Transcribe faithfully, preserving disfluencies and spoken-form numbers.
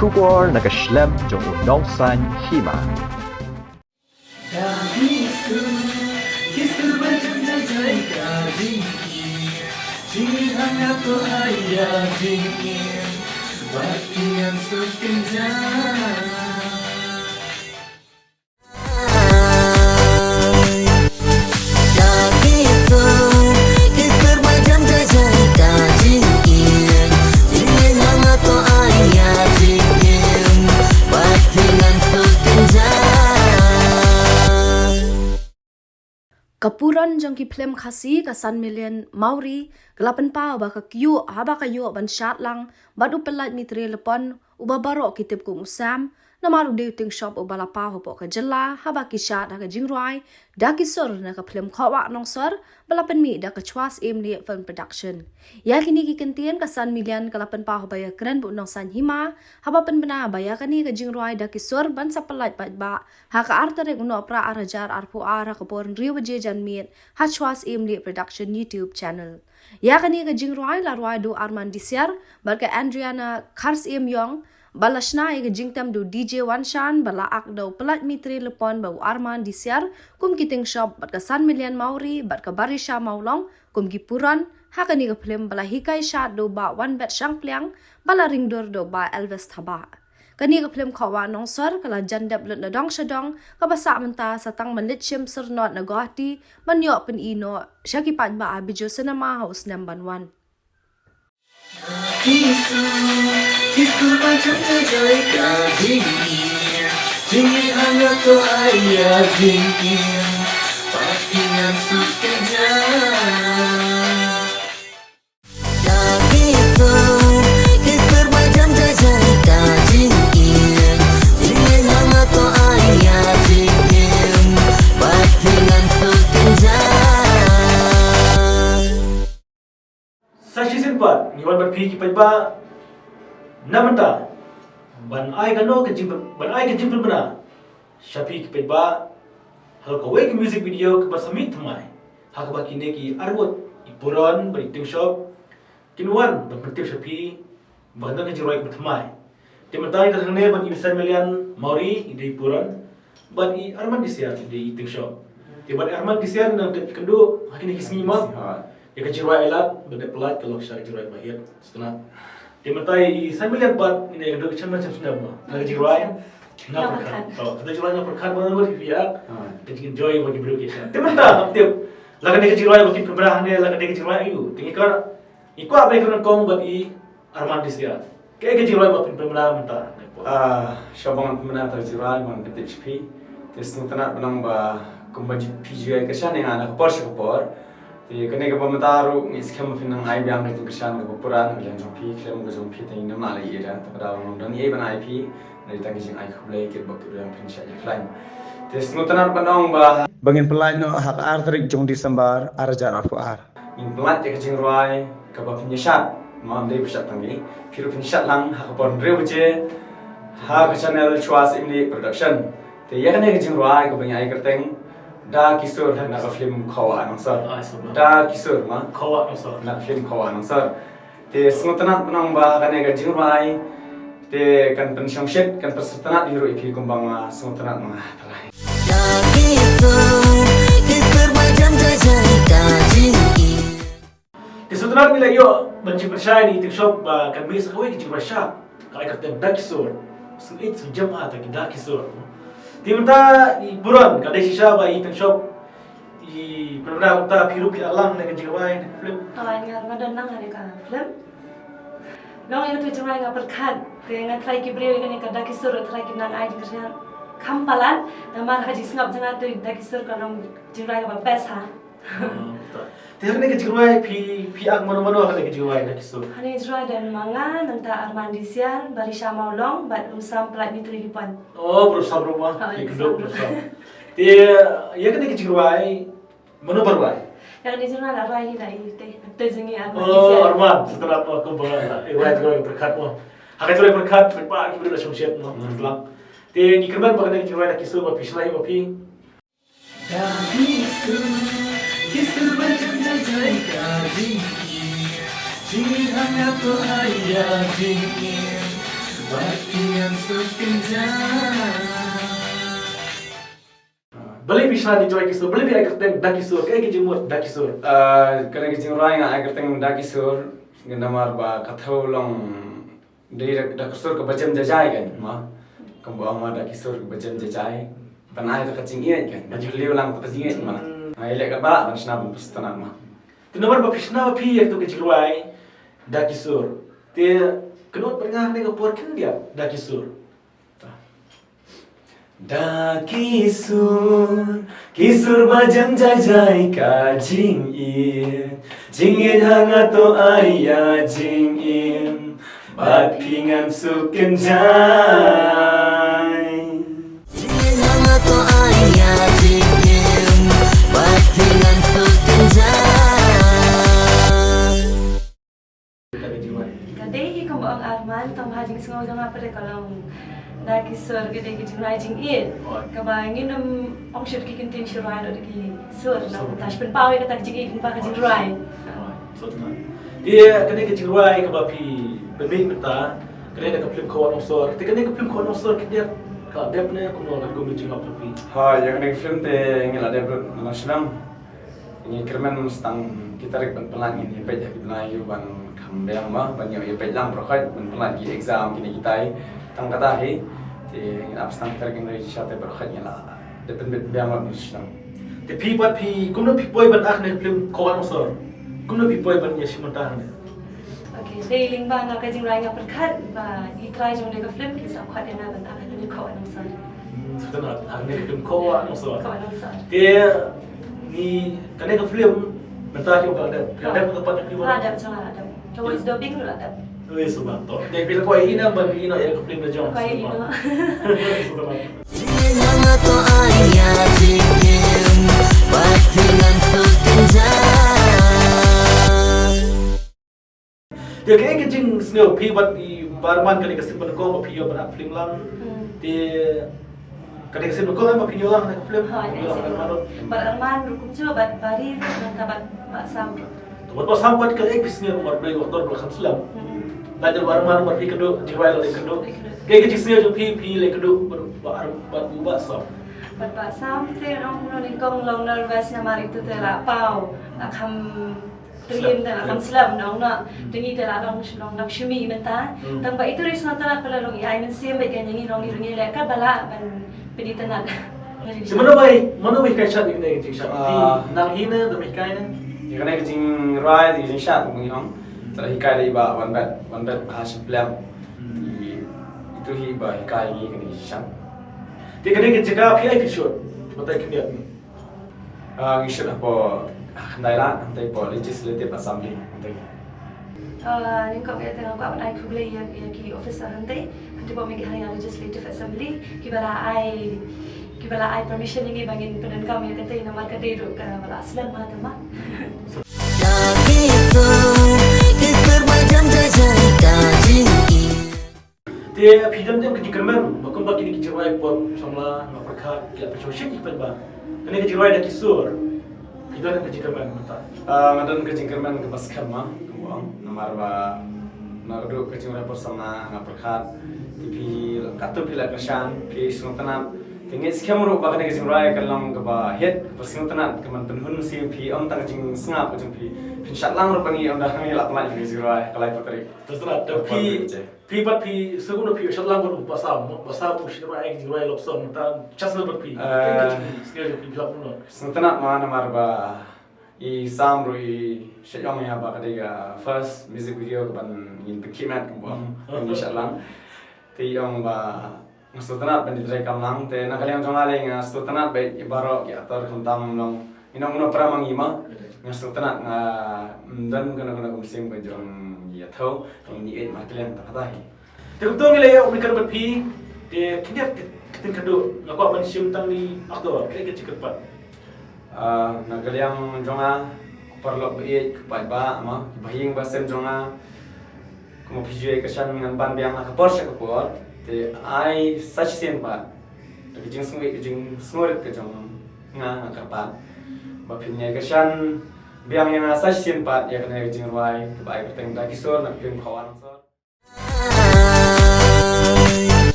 Khubor na ka shlem jong u Nongsaiñ Hima. Ka puran jong ki phlim Khasi ka San Million Mawrie ka la pynpaw ba ka kyiuh haba ka ïoh ban shad lang bad u pyllait Mitre Lepon uba baroh ki tip kum u Sam, namar u dei u tyngshop uba la paw hapoh ka jylla haba ki shad ha ka jingrwai Da Ki Sur na ka phlim Khawah Nongsor ba la pynmih da ka Chwa Syiem Lieh Film Production. Ïa kine ki kyntien ka San Million ka la pynpaw haba ïakren bad u Nongsaiñ Hima haba pynbna ba ïa kane ka jingrwai Da Ki Sur ban sa pyllait paidbah ha ka ar tarik u Nohprah ar hajar arphew ar ha ka por hynriew baje janmiet ha Chwa Syiem Lieh Production YouTube channel. Ïa kane ka jingrwai la rwai da u Arman Disiar bad ka Andriana Kharsyiemïong, ba la shna ïa ka jingtem da u D J Wanshan, ba la ak da u pyllait Mitre Lepon bad u Arman Disiar kum ki tyngshop bad ka San Million Mawrie bad ka Barisha Mawlong kum ki puran ha kane ka phlim, ba la hikai shad da u Bah Wanbet Shangpliang, ba la ringdur da u Bah Elvis Thabah. Kane ka phlim Khawah Nongsor ka la jan dep lut na dong sha dong, kaba sah mynta sa tang ban leit shim syrnod na Guwahati ban ïoh pyni noh sha ki paidbah ha Bijou Cinema ha u snem ban wan. Sa shisien pat ngi wan bad phi ki paidbah na mynta ban ai kano ka jing, ban ai ka jingpynbna sha phi ki paidbah halor kawei ka music video kaba sa mih thymmai, ha kaba kine ki arngut, i puran bad i tyngshop, kin wan ban pyntip sha phi ba ka don ka jingrwai kaba thymmai. Te mynta ngi don hangne bad i San Million Mawrie, i dei i puran, bad i Arman Disiar, i dei i tyngshop. Te bad i Arman Disiar nang tip kynduh ha kine ki sngi mo ïa ka jingrwai Ai Lad bad Dep Pyllait, ka long shisha ka jingrwai ba hit sngewtynnat. Te mynta i San Million pat ngi ïakynduh sha ka channel, sha ka channel mo, na ka jingrwai Nga Pyrkhat. To, ka jingrwai Nga Pyrkhat, ba ngi ïa ka jing enjoy ba ki briew ki sha. Te mynta ngam tip la kane ka jingrwai ba ki pynbna hangne la kane ka jingrwai aiu. Te ngi kwah, ngi kwah ban ïakren nyngkong bad i Arman Disiar. Kaei ka jingrwai ba phin pynbna mynta? Ah, shuwa ba ngan pynbna ïa ka jingrwai, ngan pyntip sha phi. Te sngewtynnat ban ong ba kumba phi ju ïai kyrshan ïa nga na ka por sha ka por. Te kane kaba mynta ruh ngi skhem ba phin nang ai biang ka jingkyrshan kaba pura na ka liang jong phi, khlem ka jong phi te ngim lah leh ïa ka. Te ka daw ngam don ei ban ai phi, na ka liang ka jingai khublei kit bad kit ruh ïa phin shah ïa khlaiñ. Te sngewtynnat ban ong ba, ba ngin pyllait noh ha ka ar tarik jong December ar hajar arphew ar. Ngin pyllait ïa ka jingrwai kaba phin ïa shad, ma ym dei ba shad tang ngi, phi ruh phin shad lang ha ka por hynriew baje ha ka channel Chwa Syiem Lieh Production. Te ïa kane ka jingrwai kaba ngi ai kyrteng Da Ki Sur na ka phlim Khawah Nongsor. Ah, Da Ki Sur ma Khawah Nongsor. Na ka phlim Khawah Nongsor. Te sngewtynnat ban ong ba kane ka jingrwai te kan pynshongshit, kan pynsngewtynnat ïa ruh ïa phi kumba nga sngewtynnat ma nga trai. Te sngewtynnat ngi la ïoh ban jingpynshai na i tyngshop ba kan mih sa kawei ka jingrwai shad, ka ai kyrteng Da Ki Sur. Sngewthuh sngewthuh ha ta ki Da Ki Sur. Te mynta i puran ka dei shisha ba i tyngshop i pynbna, mynta phi ruh phi la lang na ka jingrwai na ka phlim. Hooid, nga ruh nga don lang ha ka phlim. Long ïa ka jingrwai Nga Pyrkhat. Te nga trai ki briew ïa kane ka Da Ki Sur trai ki nang ai jingkyrshan kham palat. Namar ha jingsngap jong nga te Da Ki Sur ka long jingrwai kaba best ha. Ah, mynta. Te ha kane ka jingrwai phi, phi ak mano mano ha kane ka jingrwai Da Ki Sur? Ha kane ka jingrwai don ma nga, nangta Arman Disiar, Barisha Mawlong bad u Sam Plat Mitri Lipon. Oh, bro Sam ruh ma. Hooid, ïa kynduh bro Sam. Te ïa kane ka jingrwai mano ba rwai? Ïa kane ka jingrwai la rwai hi da i te, te jong ngi Arman Disiar. Oh, Arman, sngewtynnat ma kumba i rwai jingrwai Pyrkhat ma. Ha ka jingrwai Pyrkhat, phi ba ki briew la shongshit ma. Hmm. Te ngi kyrmen ba kane ka jingrwai Da Ki Sur ba phi shna hi ma phi. Balei phi shna jingjoy Ki Sur? Balei phi ai kyrteng Da Ki Sur? Kaei ka jingmut Da Ki Sur? Ah, kane ka jingrwai nga ai kyrteng Da Ki Sur, namar ba ka thew long dei da, da ka sur kaba jem jajai kan, ma. Kumba ong ma, da ki sur kaba jem jajai. Ban ai da ka jingïeit kan. Ban jylliew lang da ka jingïeit, ma. Hmm. Nga ïaleh katba lah ban shna ban pynsngewtynnat, ma. Te namar ba phi shna phi ïa ka jingrwai Da Ki Sur. Te kynnoh pat ïa nga ha kane ka por khyndiat, Da Ki Sur. Da ki sur, ki sur ba jem jai jai ka jingïeit. Jingïeit ha nga to ai ïa jingim, bad phi ngan suk kynjai. Jingïeit ha nga to ai ïa jingim, bad phi ngan suk kynjai. Ka dei hi kumba ong Arman, tang ha jingsngew jong nga pat ka long da ki sur ka dei ka jingrwai jingïeit. Oi. Kaba ngin ym ong shuh ki kyntien shuh rwai, da ki sur, na, sur, ta shu pynpaw ïa kata ka jingïeit lyngba ka jingrwai. Oi, sur ta. Ïa kane ka jingrwai kaba phi pynmih mynta, kane da ka film Khawa Nongsor. Te kane ka film Khawa Nongsor ka dei ka dep ne kumno, ka kum ka jinglong phi? Ha, ïa kane ka film te ngi la dep lut na Nongshndam. Ngi kyrmen sa tang ki tarik ban pynlait, ngin ïa peit ha ki bnai ïa u ban kham biang, ma, ban ïoh ïa peit lang baroh khoit, ban pynlait ki exam kine kitai. Tang kata hi. Te ngin ap sa tang ki tarik, ngin ïa sha te baroh khoit ngi la dep pynbit biang lut na Nongshndam. Te phi pat phi, kumno phi poi ban act ha kane ka film Khawa Nongsor? Kumno phi poi ban ïa shim bynta hangne? Okay, dei lyngba na ka jingrwai nga pyrkhat ba i trai jong kane ka film ki sa khot ïa nga ban act ha kane ka Khawa Nongsor. Hmm, sngewtynnat, ha kane ka film Khawa Nongsor. Khawa Nongsor. Te ngi, kane ka film mynta ki ba la dep. Ki la dep ka pat ki ba la dep, jong la dep. Ka voice dubbing la dep. Oi, suba. To, te phi la poi ïa i ne ban ïa i noh ïa ka film la jong? Poi ïa i noh. Sngewtynnat. Jingïeit ha nga to ai ïa jingim, bad phi ngan suk kynjai. Te kaei ka jingsngew phi bad i Bah Arman, kane ka sien ba nyngkong ba phi ïoh ban act film lang? Hmm. Te kane ka sien ba nyngkong ba phi ïoh lang kane ka film? Ha, kane ka sien ba nyngkong. Bah Arman ruh kumjuh, bad Bah Ri ruh, nangta bad Bah Sam ruh. Te bad Bah Sam pat kaei phi sngew, namar ba dei u actor ba la kham slem. Hmm. Lait da Bah Arman, namar phi kynduh, jingrwai la dei kynduh. Dei kynduh. Kaei ka jingsngew jong phi, phi leh kynduh bad Bah Ar-, bad u Bah Sam? Bad Bah Sam te nong, nong nyngkong long nervous namar itu te la paw, la kham Tynrai te la kham slem nong noh. Hmm. Te ngi te la long, long dang shu mih mynta. Hmm. Tang ba itu ri sngewtynnat, pala long ïa i mynsiem bad ïa ngi, long ïa ngi leh katba lah ban pynitynnat. Te mano ba, mano ba hikai shad ïa kane ka jingshad? Ah. Phi nang hi ne, dang hikai ne? Ïa kane ka jingrwai, ka jingshad, ba ngi ong. Hmm. Te la hikai da i Bah Wanbet, Wanbet Bha Shymplem. Hmm. I, itu hi ba hikai ngi kane ka jingshad. Te kane ka jaka phi ai phi shoot? Batai khyndiat. Ah, ngi shoot hapoh, ah, Khyndai Lad, hangtei hapoh Legislative Assembly, hangtei. Ah, nyngkong eh te nga kwah ban ai khublei ïa, ïa ki officer hangtei, hangtei hapoh Meghalaya Legislative Assembly, kiba la ai, kiba la ai permission ïa ngi ba ngin pyndonkam ïa katei, namar ka dei ruh kaba la slem ma te ma. Te phi don ne em ka jingkyrmen ba kumba kine ki jingrwai pop samla, nga pyrkhat, ki la pynshong shit ki paidbah? Kane ka jingrwai Da Ki Sur, phi don ne em ka jingkyrmen mynta? Ah, nga don ka jingkyrmen kaba skhem, ma, kumba ong, namar ba na ka dei ka jingrwai pop samla, nga pyrkhat te phi, katto phi la kyrshan, phi sngewtynnat. Te nga skhem ruh ba kane ka jingrwai ka long kaba hit, kaba sngewtynnat, ka ban pynhun mynsiem phi, ym tang ka jingsngap ka jong phi. Phin shad lang ruh ba ngi, ym da ngi la pynlait ka jingrwai, ka lai patrik. Te sngewtynnat, te phi, phi pat phi, sngewbha phi shad lang bad u Bah Sam, Bah Sam u shad rwai, rwai love song, ta chas na bad phi. Eh. Sngewbha phi love no. Sngewtynnat ma, namar ba i Sam ruh i shad ong ïa ba ka dei ka first music video ka ban ngin pynkhih met kumba ong, ngin shad lang. Te i ong ba nga sngewtynnat ban ïatrei kam lang, te na ka liang jong nga lei nga sngewtynnat bad i baroh ki actor khamtam long. Ïa nong, nong para ma ngi ma. Nga sngewtynnat, nga, mm, don kano kano ka mynsiem ka jong ngi ïa thaw, ngin ïeit markylliang tang kata hi. Te kumto ngi la ïa u pynker bad phi, te khyndiat ka ktien khynduh, nga kwah ban shim tang ni actor, kaei ka jingkyrpad? Ah, na ka liang jong nga, ko paralok ba ïeit, ko paidbah, ma, ki bahaïing bahasem jong nga, kumba phi ju ïa kyrshan ngan ban biang na ka por sha ka por, te ai sa shisien pat. Da ka jingsngewbha, ka jingsngewrit ka jong nga, nga kyrpad ba phin ïa kyrshan biang ïa nga sa shisien pat ïa kane ka jingrwai kaba ai kyrteng Da Ki Sur na ka film Khawa Nongsor.